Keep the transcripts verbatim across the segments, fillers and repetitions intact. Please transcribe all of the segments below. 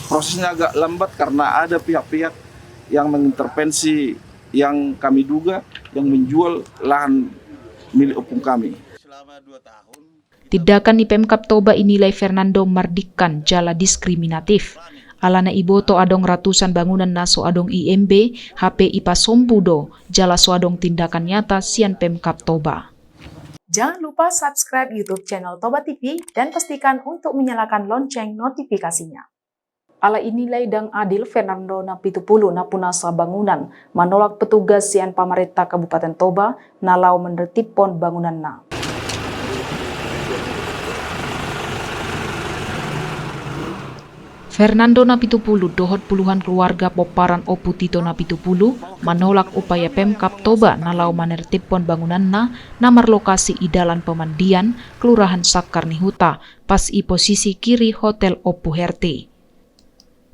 Prosesnya agak lambat karena ada pihak-pihak yang mengintervensi yang kami duga yang menjual lahan milik opung kami. Tindakan ni Pemkab Toba inilai Fernando mardingkan jala diskriminatif. Alana iboto adong ratusan bangunan na so adong I M B, hape ipasombu do, jala so adong tindakan nyata sian Pemkab Toba. Jangan lupa subscribe YouTube channel Toba T V dan pastikan untuk menyalakan lonceng notifikasinya. Ala inilai ndang adil Fernando Napitupulu na punasa bangunan, manolak petugas sian pamarenta Kabupaten Toba na laho manertibhon bangunanna. Fernando Napitupulu dohot puluhan keluarga pomparan Ompu Tito Napitupulu manolak upaya Pemkab Toba na laho manertibhon bangunanna na marlokasi i Dalan Pemandian, Kelurahan Sangkar ni Huta, pas i posisi kiri Hotel Ompu Herti.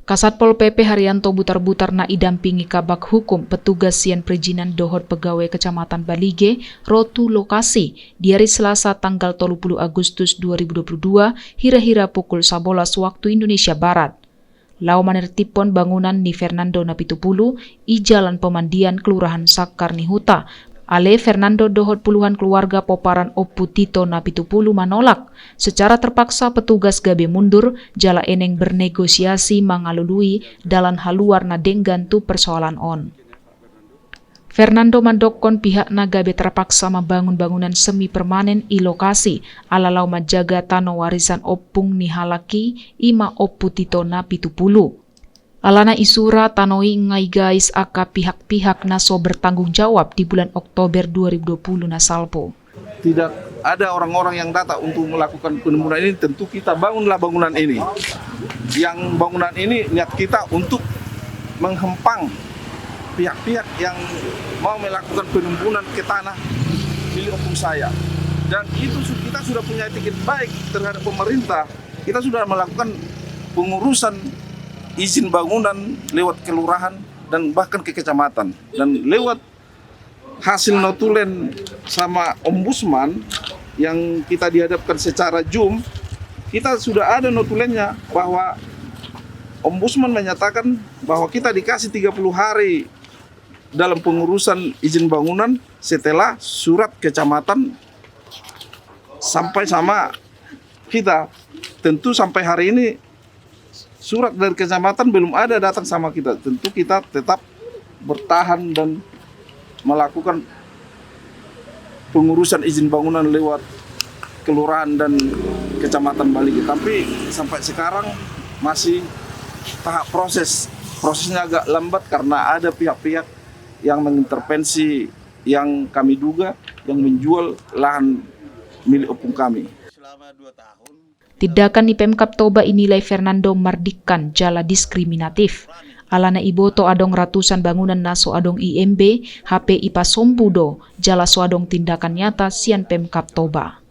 Kasatpol P P Haryanto Butarbutar na idampingi kabag hukum, petugas sian perizinan dohot pegawai Kecamatan Balige ro tu lokasi di ari Selasa tanggal tolu pulu Agustus dua ribu dua pulu dua, hira-hira pukul sabolas waktu Indonesia Barat. Laho manertibhon bangunan ni Fernando Napitupulu i Jalan Pemandian, Kelurahan Sangkar ni Huta. Ale Fernando dohot puluhan keluarga pomparan Ompu Tito Napitupulu manolak. Secara terpaksa petugas gabe mundur, jala eneng bernegosiasi mangalului dalan haluar na denggan tu persoalan on. Fernando mandokkon pihakna gabe terpaksa mambangun bangunan semi permanen i lokasi, ala laho manjaga tano warisan ompung ni halak i, i ma Ompu Tito Napitupulu. Alana i sura tano i nga igais angka pihak-pihak na so bertanggung jawab di bulan Oktober dua ribu dua puluh na salpu. Tidak ada orang-orang yang datang untuk melakukan penimbunan ini, tentu kita bangunlah bangunan ini. Yang bangunan ini niat kita untuk menghempang pihak-pihak yang mau melakukan penimbunan ke tanah milik ompung saya. Dan itu kita sudah punya etiket baik terhadap pemerintah. Kita sudah melakukan pengurusan izin bangunan lewat kelurahan dan bahkan ke kecamatan. Dan lewat hasil notulen sama Ombudsman yang kita dihadapkan secara Zoom, kita sudah ada notulennya bahwa Ombudsman menyatakan bahwa kita dikasih tiga puluh hari dalam pengurusan izin bangunan setelah surat kecamatan sampai sama kita. Tentu sampai hari ini surat dari kecamatan belum ada datang sama kita. Tentu kita tetap bertahan dan melakukan pengurusan izin bangunan lewat kelurahan dan kecamatan Balige. Tapi sampai sekarang masih tahap proses. Prosesnya agak lambat karena ada pihak-pihak yang mengintervensi yang kami duga yang menjual lahan milik opung kami. Tindakan ni Pemkab Toba inilai Fernando mardingkan jala diskriminatif. Alana iboto adong ratusan bangunan na so adong I M B, hape ipasombu do, jala so adong tindakan nyata sian Pemkab Toba.